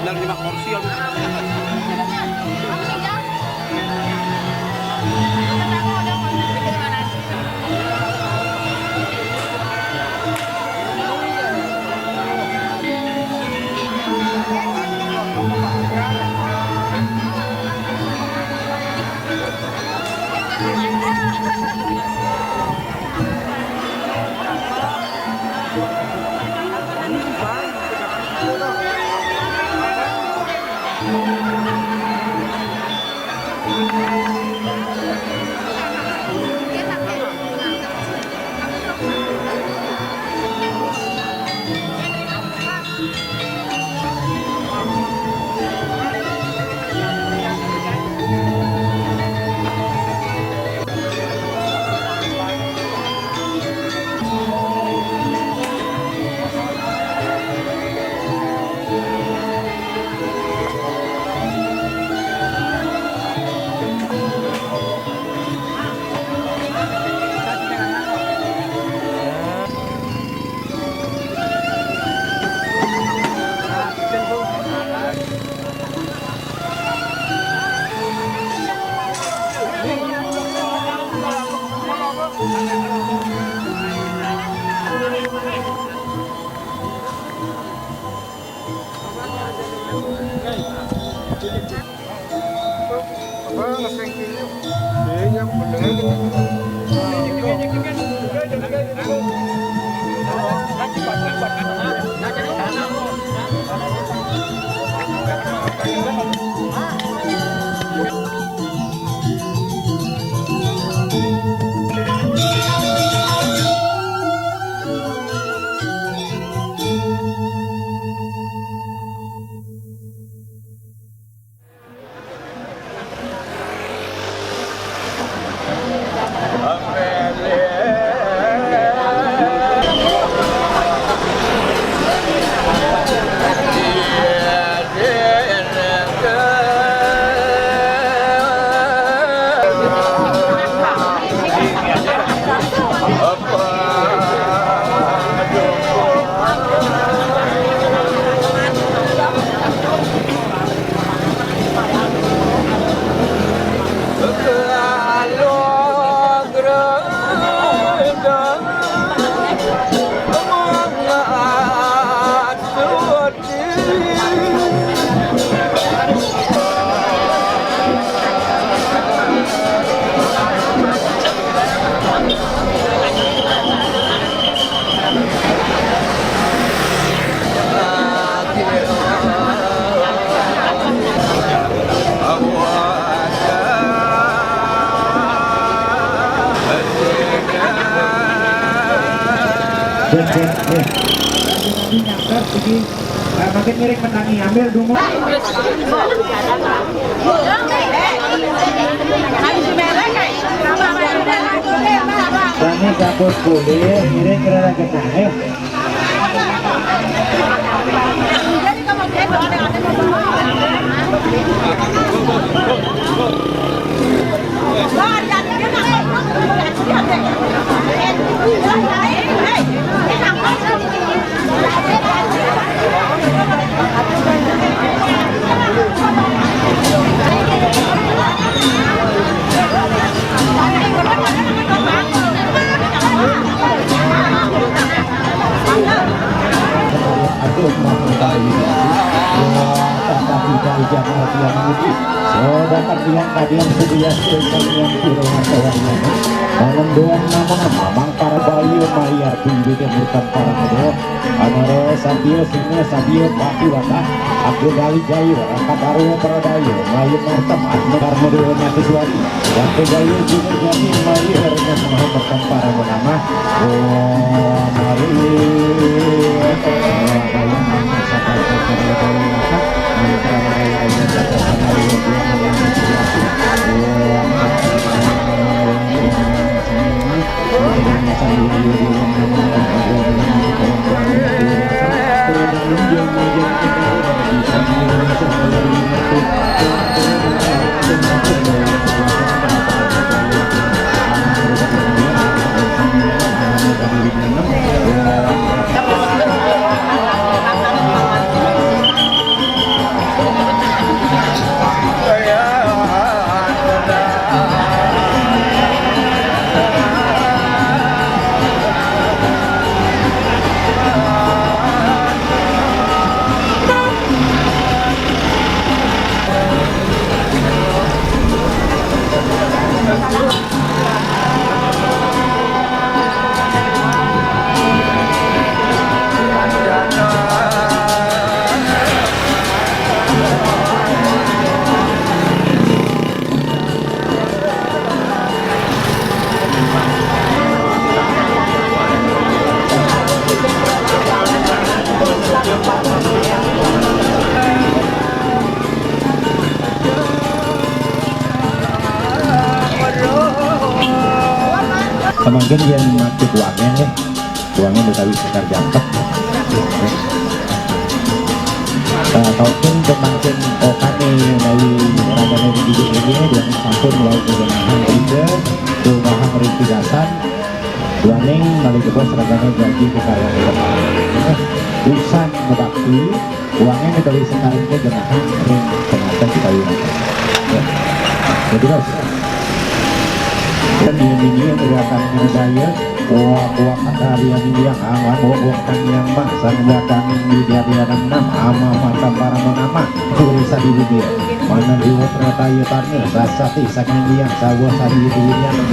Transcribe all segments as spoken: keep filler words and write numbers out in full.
Nang lima kursi, aduh. Nah, makin miring menangi, ambil dungu. Kami kabut kulit, miring kira genah, eh. Aduh, mah, kita ini. Wah, tak, tak, kita ujian latihan ini. Saudara yang tadi yang sedia sekalian di rumah kawan ini. Malam doang nama-nama, Mang Parbayu, Mayar, Bumbu, Timur, Kampar, Medo. Amaro, Sabio, Sina, Sabio, Pati, Wata. Aku dari Jayu, Raka Baru, Paradayu, Mayu, Martem, Adno, Karmedo, Nyatu, Suwadi. Yang Jayu, Jumur, Jati, Mayu, Raka, Maha, Bertempar, Menama. Oh, mari. Kemangkin yang mati buangnya nih. Buangnya Betawi Sekar jangkep. Eh, kalaupun pemangkin okan nih, dari ramalan di dunia ini, dan sampun wau kegenahan juga, rumahang ring tigasan, duaning malih jebos ragane gaji ke karya. Eh, usan ngebakti, uangnya Betawi Sekar ke genahan ring pengantin Betawi. Ya. Ya, terus. Dan ini, ini gerakan budaya. Wah, wah, kata dia yang aman, wah, wah, kan yang mah, sang wadang di dia, dia, nam, nam, ama, mata, para, menama, kuri, sadi, dia. Mana dua, ternyata, iya, tanya, sasati, saking dia, sawo, sadi, dia, nam,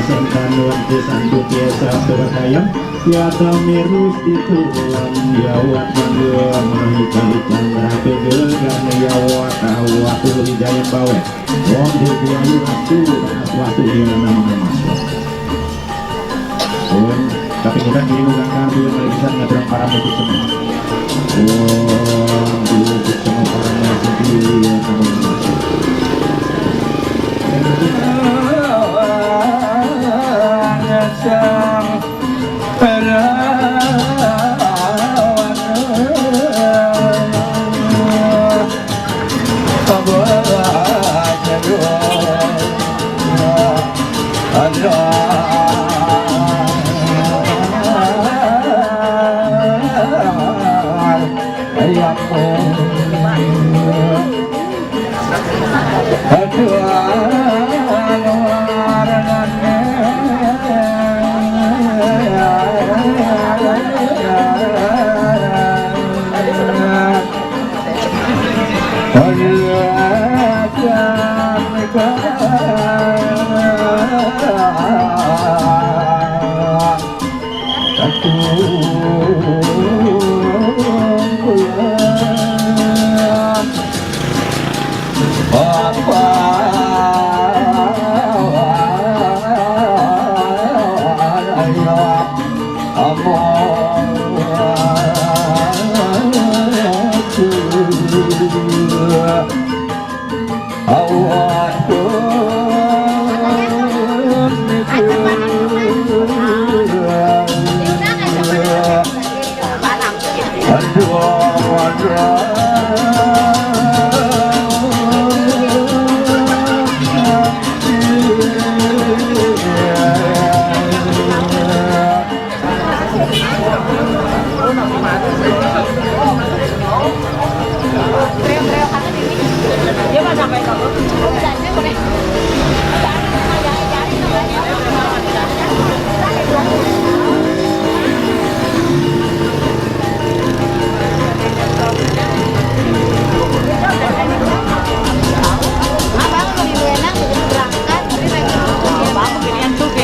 Sentanu anti santu tiasa percaya. Yata mirus di tuan yawat mangga mahi kali candra kegegan yawat awatu di jaya bawe. Wong di buayu ratu panas watu yang nama nama. Wong Tapi kita kiri bukan kami yang bisa ngebrang para musik semua. Oh, musik semua para musik, iya, para musik.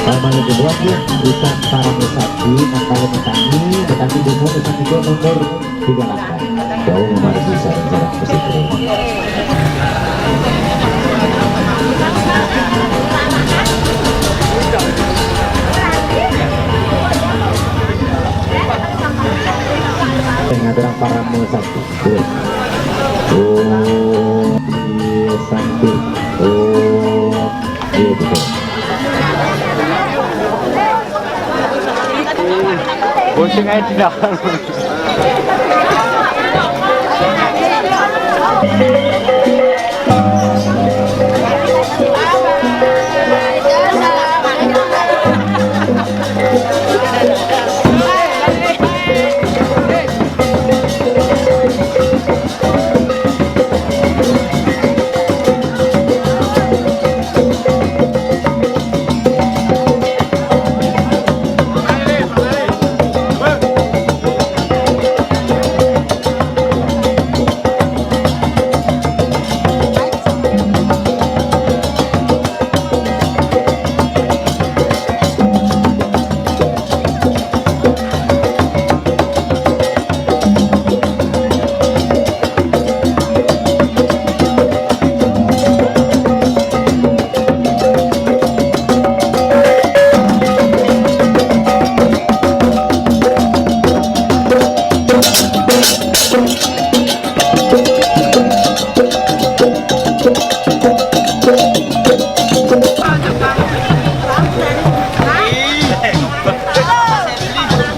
Nomor kedua, ya, Isan Paramisakti, Nakal Metangi, tetapi Bimo Isan itu mundur tiga langkah. Jauh memarisi sareng-sareng pesantren. Tengah terang para musafir. Oh, iya, santai. Oh, iya, betul. Pusing aja di dalam.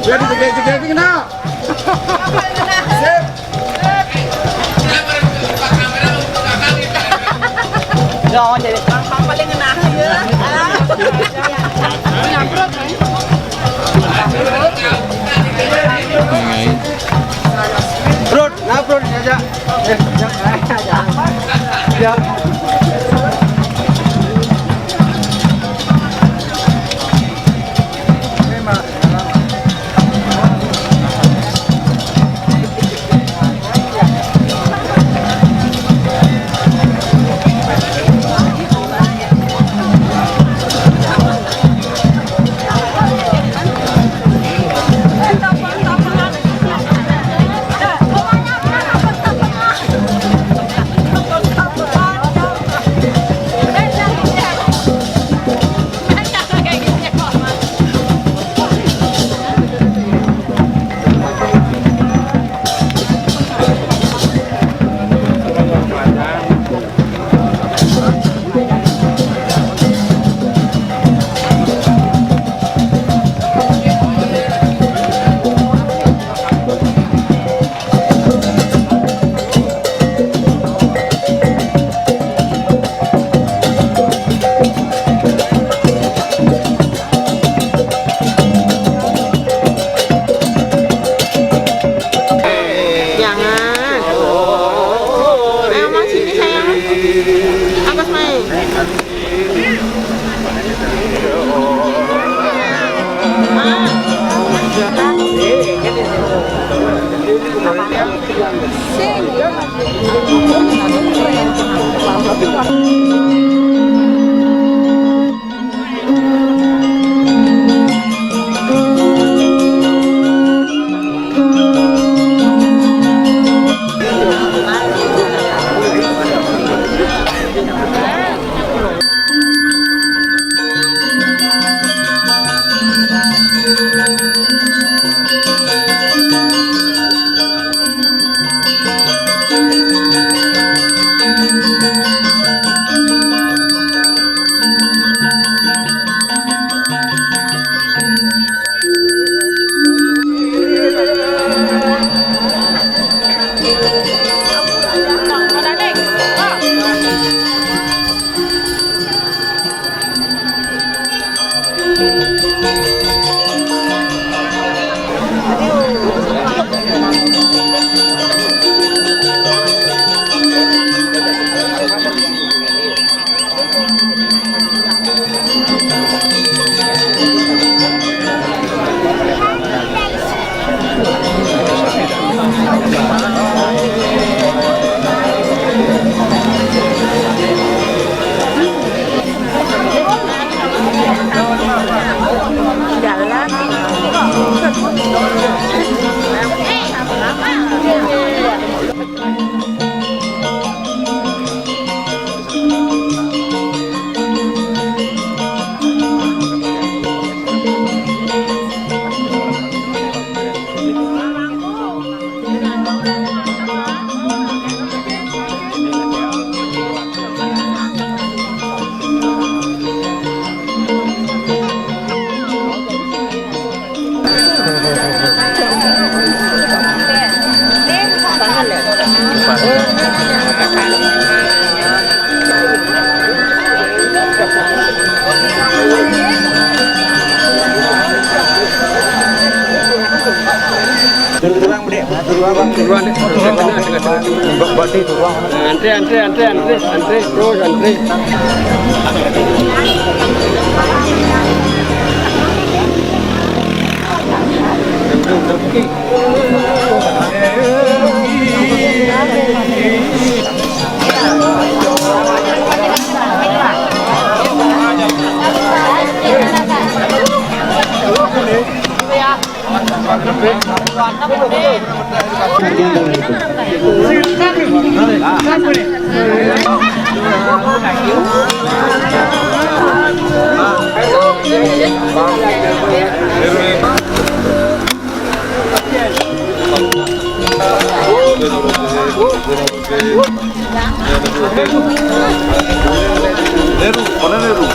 Biar dijegal-jegal, kenal. Sip. Dong, jadi paling ngenah ya. Nyamprot, kan? Bro, nah, bro, diajak. Eh, ya, ya, ya. Ya. Turun, Dek. Turun, Bang. Turun, Dek. Turun, Dek. Antri, antri, antri, antri, antri, terus antri. Neru, mana Neru?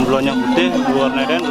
Belonnya putih, luarnya dan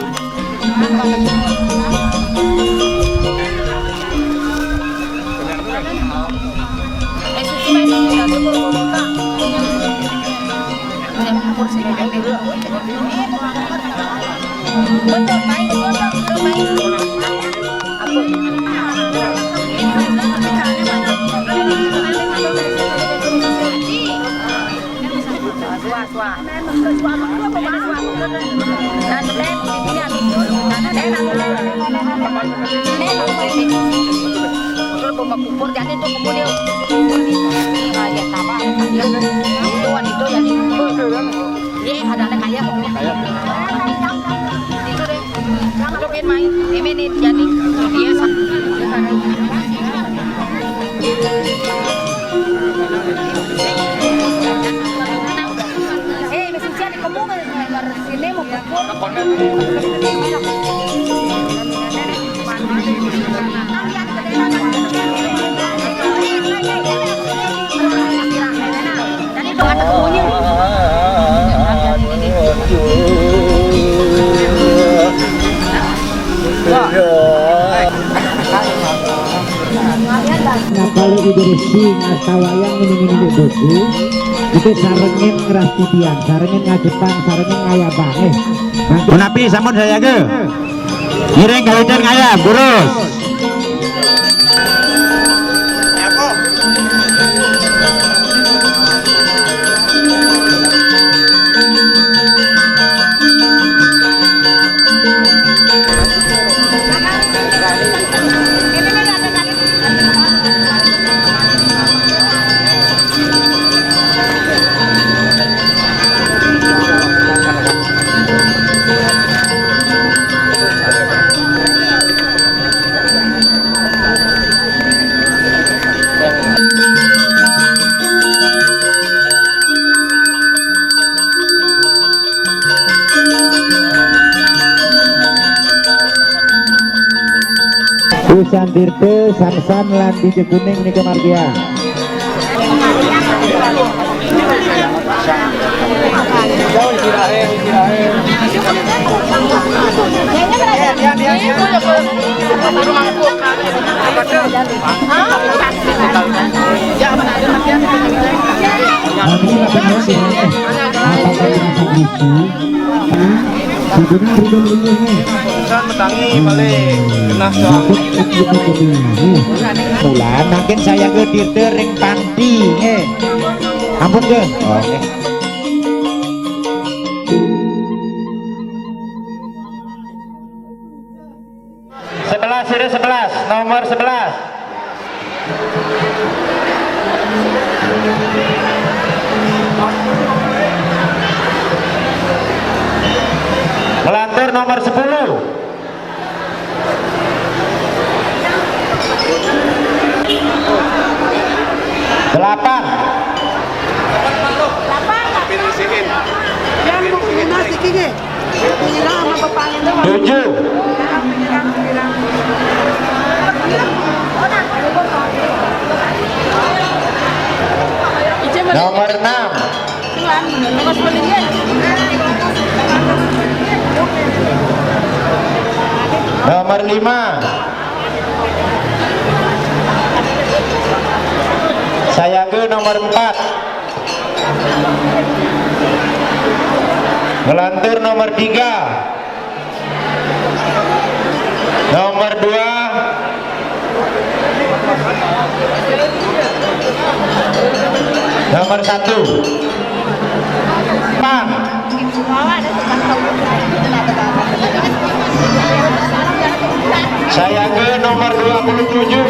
Nah, kalau Ibu Resi ngarsa wayang ini, ini, ini, Bojo, itu sarengin ngeras titian, sarengin ngajepan, sarengin ngayabang, eh. Punapi sampun sayaga? Ngiring kawitan ngayab, durus. Usan Tirta, Sansan lan Dija Kuning nika margia. Nah, ini apa namanya? Apa namanya? Nah, sebenarnya ini. Urusan metangi balik genah soal. Mula mangkin sayaga Tirta ring panti, nggih. Ampun, nggih. Oh, nggih. Nomor sebelas. Ngelantur nomor sepuluh. Delapan. Yang mau lunas iki nggih. Tujuh. Nomor enam. Nomor lima. Sayangge nomor empat. Ngelantur nomor tiga. Nomor dua. Nomor satu. Pan. Sayangge nomor dua puluh tujuh.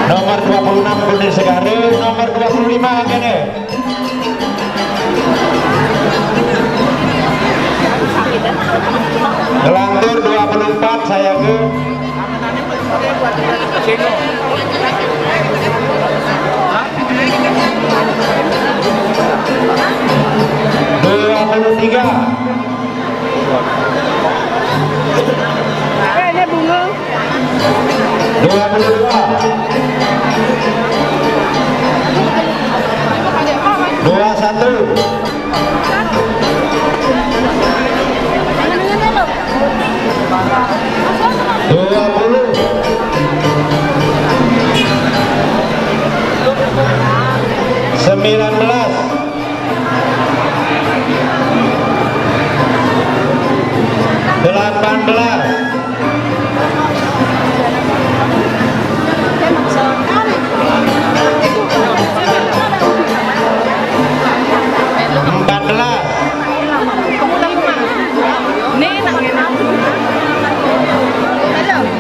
Nomor dua puluh enam Kuning Segare, nomor dua puluh lima kene. Ngelantur dua puluh empat sayangge. Dua puluh tiga. Eh, ini bunga. Dua puluh dua. Dua satu. Dua puluh. Sembilan belas. Delapan belas. Empat belas.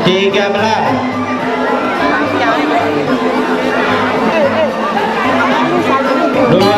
Tiga belas. Dua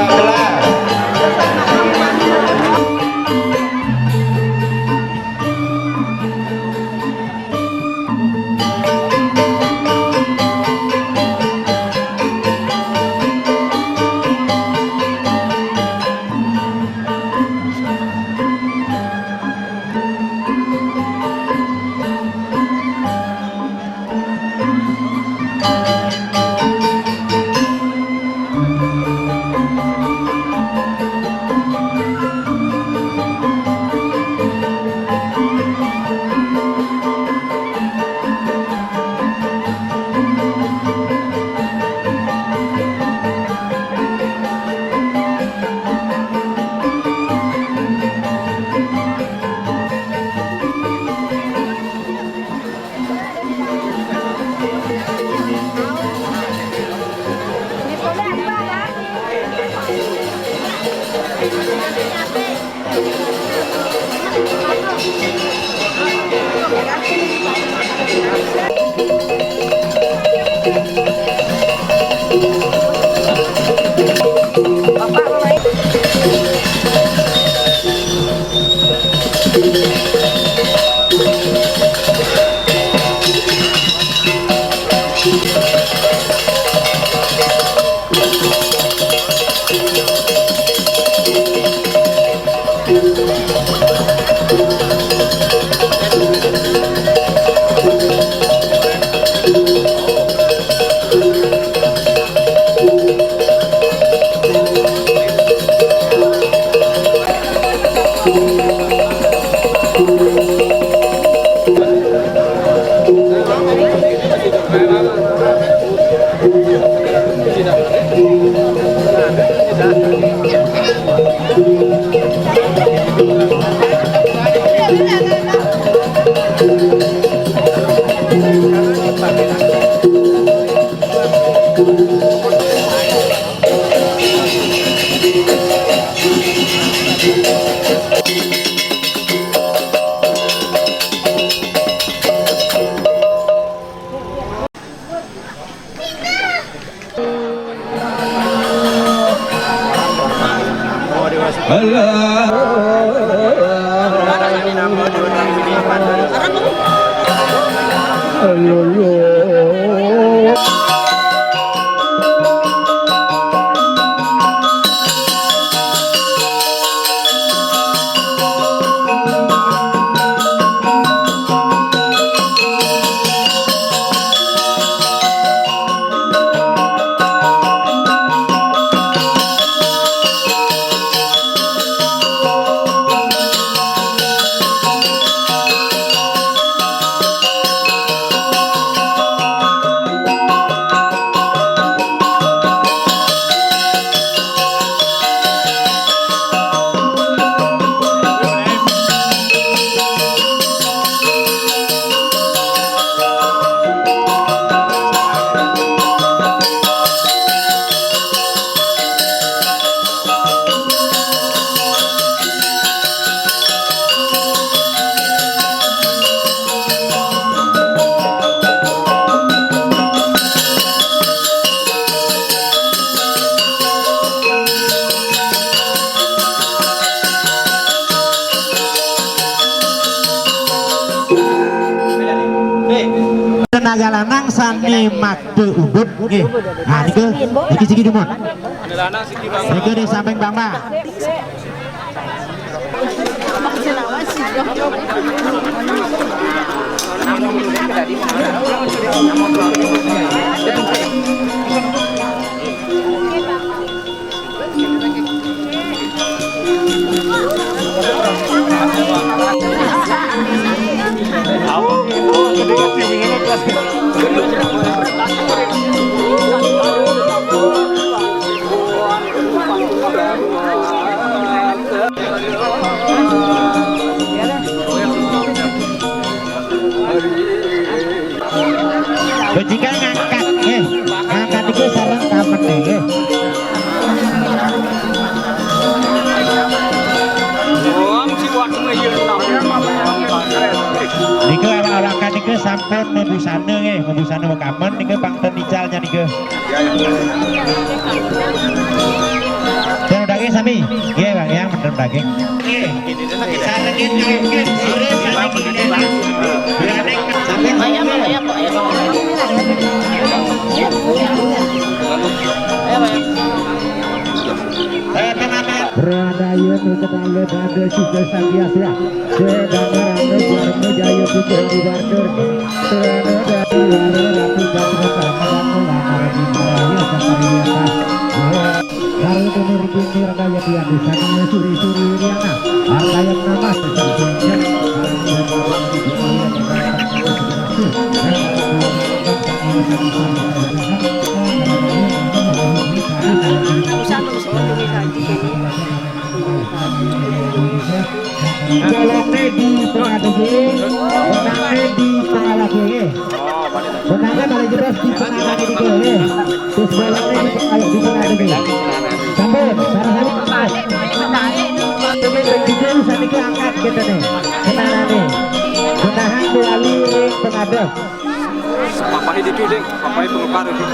Tenaga lanang sane makde ubud nggih. Nah, niku, niki siki dumun. Niku di samping Bang Ma. Bajingan ngangkat, eh, ngangkat itu sareng kamen, eh. Niku awak-awakan niku sampun mabusana, eh, mabusana kamen niku pangten icalnya niku. Temu daging sami. Nggih, Bang, yang bener daging. Nggih. Sarengin daging, sirih sarengin, Bang. Berani sampai ayam, ayam, ayam. Ayo, Bang. Berada ya, berada juga sabiasa. Sedang rame, Dharma Jaya, puja di Barter. Terada dari Ratu Jatra sama dan Mulan, Arjuna Raya, Sakarya. Baru Timur Timur Daya Tiang di sana, Suri Suri Riana, Artayam Nama, Sesungguhnya. Bolonge di pengadege, benange di pengadege. Benange paling jelas di pengadege, nggih. Terus bolonge di pengadege, di pengadege. Sampun, sareng-sareng. Demi begitu saniki angkat kita nih. Kenanane. Benahan wali ring pengadeg. Papahe ditu, Ding. Papahe penukar itu.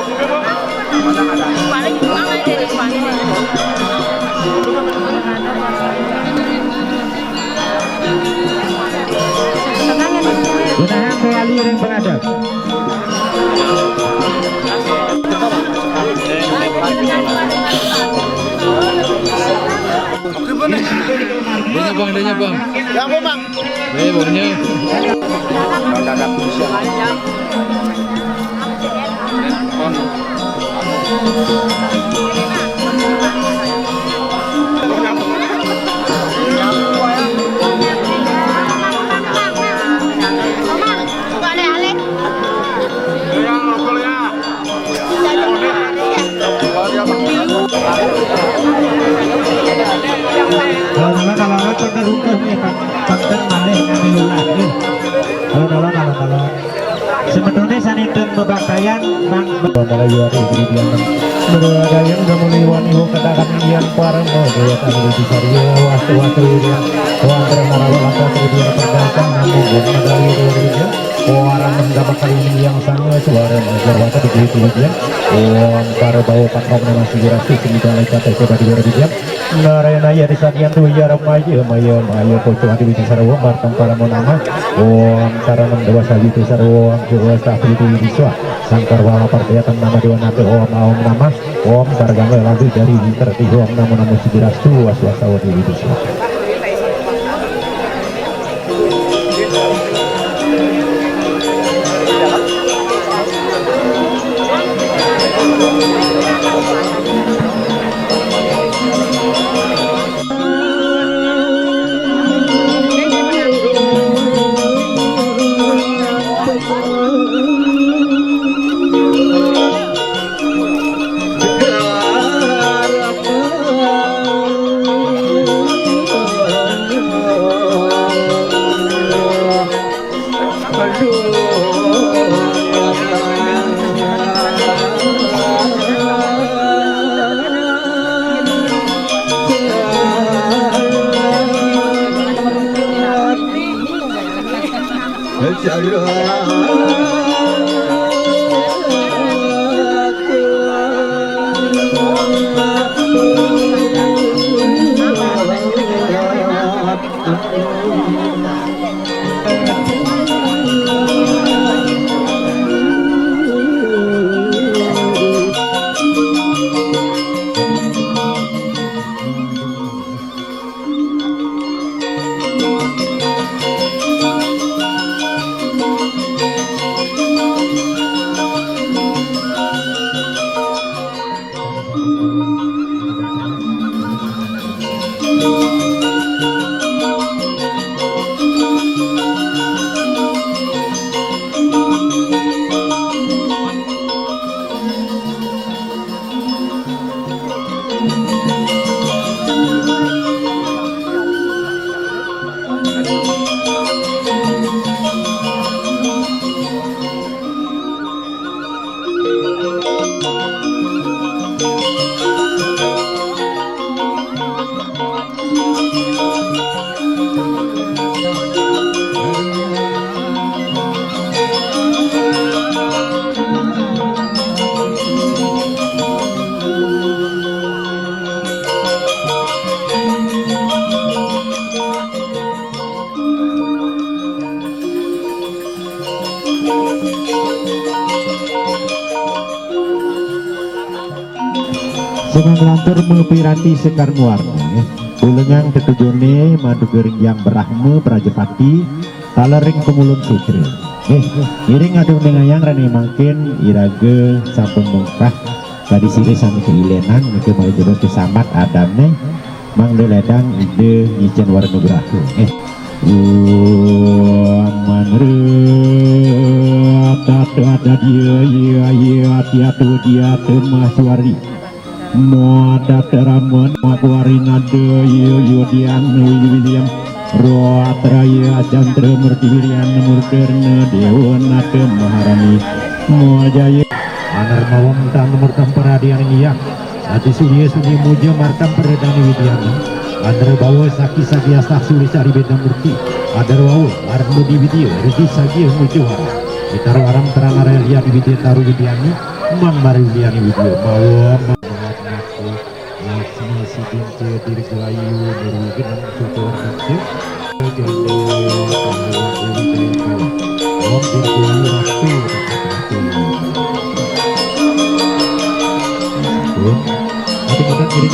Paling kurang aja deh, paling. Gunahan kembali ring pengadeg. Ini, Bang, ini, Bang. Ya ampun, Bang. Eh, baunya. Kalau nama, kalau nama, pernah rukuh nih, Pak. Penten malih ngambil ulah, eh. Halo, tolong, halo, tolong. Semetone sanenten bebaktayan, Mang. Pamalayu ati gridianan. Mradayan gamuli wani wo katakan yang parang mau dewa tadi di Sario, wastu wastu ini. Wandra marawa lantas gridian perdakan, namun bukan dari dua. Warang mendapatkan yang sangat suara mengejar mata di kulit dia. Om para bawa patrom nama si Rastu sendiri kata coba di luar dia. Narayana ya di sajian tu ya maya maya maya poco hati witi sarwa martam para monama. Om taranam dewa sawi tu sarwa om dewa sawi tu witi swa. Sangkar wala pardayatan nama dewa nate om om nama. Om pargala lalu dari terti om nama nama si Rastu was was awa di witi swa. Sumanglantur mepiranti sekar muarna, nggih. Ulengang tetujone madu gerinjang Brahma Prajapati, talering pengulun sutra. Nggih, ngiring atur ningayang rene mangkin iraga sampun mungkah kadi sire sami keilenan niki malih jero kesambat adane mangda ledang Ida Nyijen Warna Graha. Nggih. Om manre tata ada dia ya ya tiatu dia temah suari. Modat ramen makuari nada yu yudian william. Roat raya ajantra murti wirian murderna dewa nada maharani. Mojaya. Anar mawam tan murtam paradian iya. Adi surya suni muja martam pradani widiana. Andra bawa saki saki asah suri sari beda murti. Adar wawa armudi widya ridi sagi muja wara. Itar waram terang araya liya di widya taru widiani. Mang mari widiani widya mawa. Laksmi Sidin Jaya Dirgayu Nirwigenang Sukowarnanti. Om Dirgayu Ratu. Sampun. Mati-mati kiri.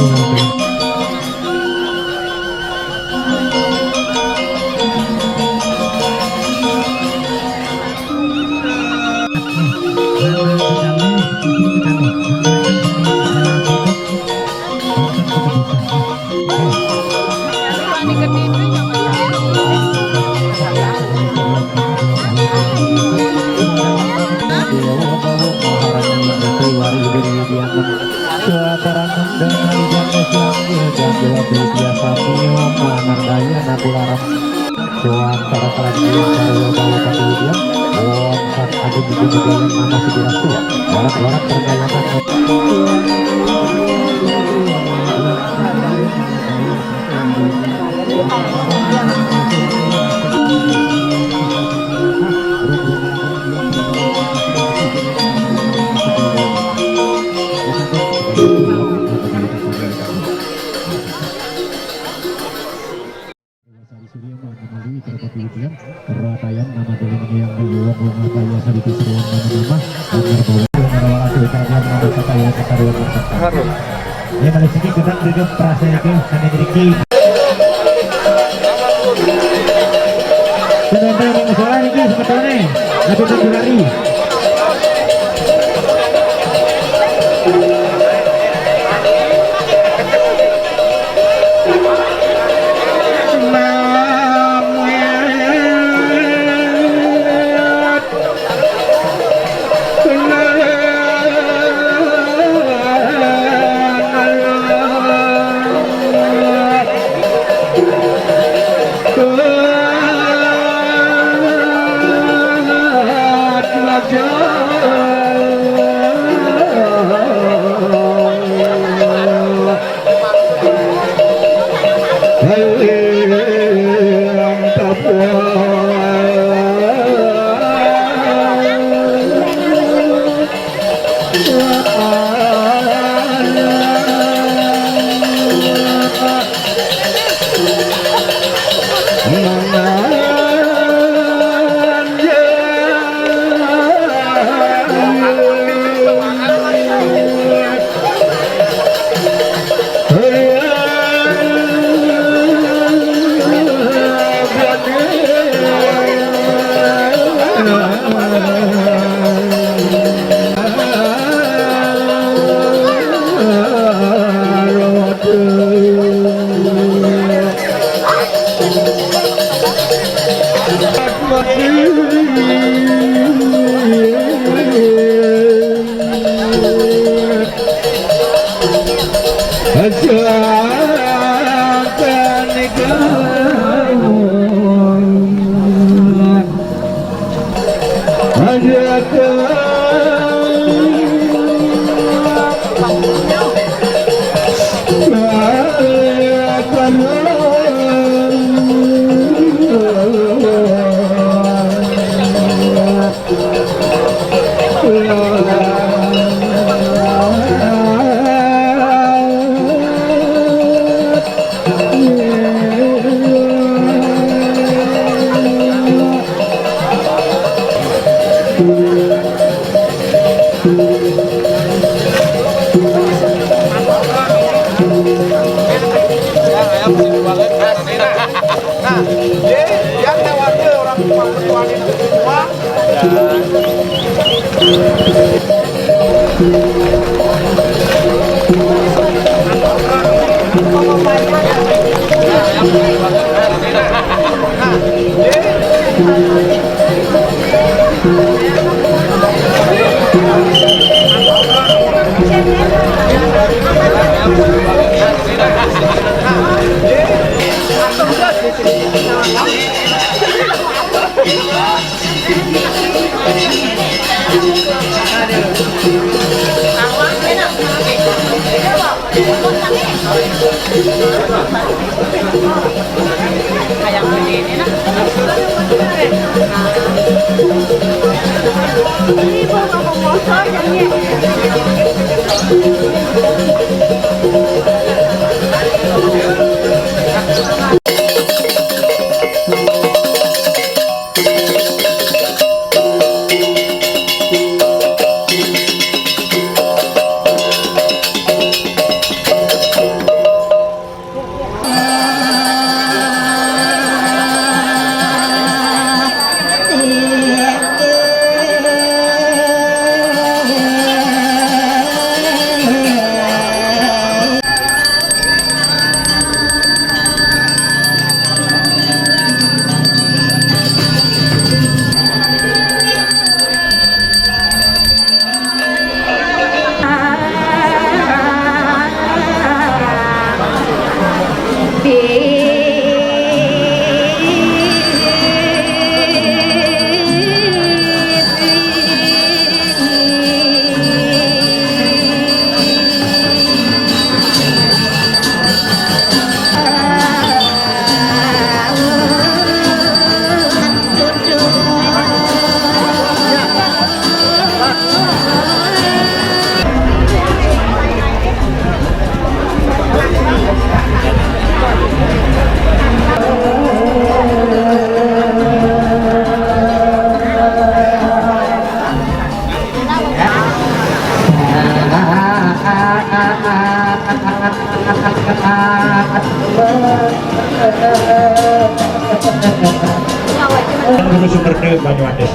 Soang para prajurit sarwa bawa pati widian. Om Sang Agung Ibu Negara nama Sugirastu. Warak-warak pergalakan. Harus. Ya, kalau sedikit kurang juga perasaan itu, karena jadi ki. Teman-teman yang salah nih, Ki, sebetulnya. Tapi itu hari. Nah, jadi yang nawarnya orang tua pertuan itu semua. Guru Sumber Banyu Atis.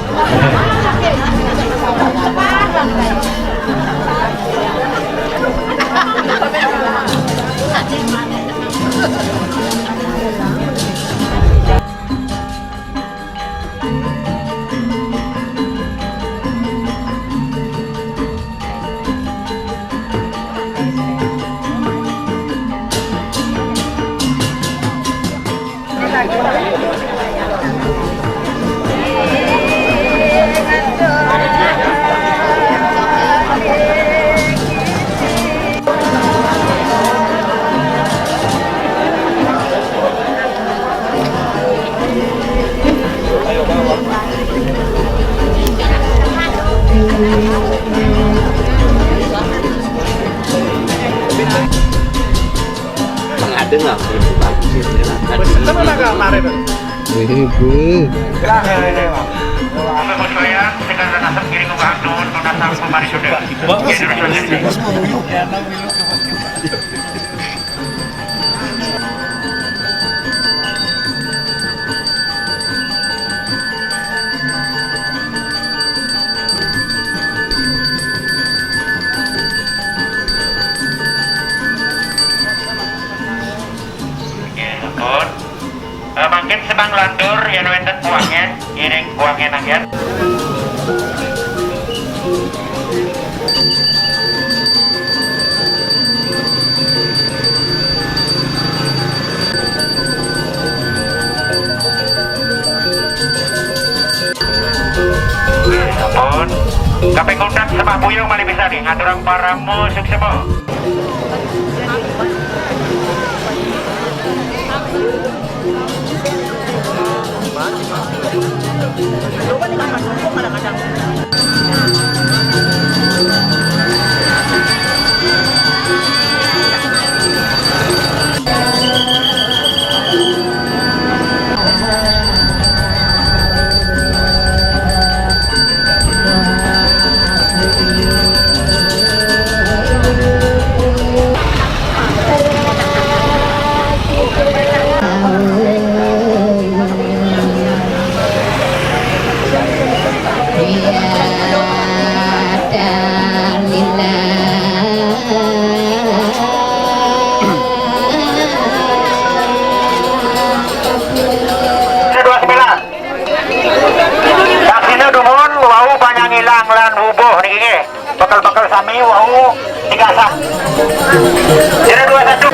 Pengadeng lah, bagus ya. Wis, kan ora kamare to. Ibu. Bapak Ibu sekalian, sekarang asap kiring ke Pak Nun, Nun asap kemarin sudah. Bapak. Ya, terus, terus, terus. Oke, sampun. Eh, mangkin senang lantur yen wenten buangen, iring buangen anggen. Sampun. Kaping kontak sama Buyung malih bisa nih, ngaturang paramo suksema. Dua sembilan. Saksina dumun wau panyangilang lan wubuh niki nggih. Bekel-bekel sami wau digasah. Kira dua satu.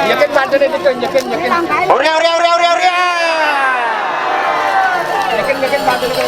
Yakin bantu deh, yakin, yakin, yakin. Oria, oria, oria, oria, oria. Yakin, yakin bantu deh.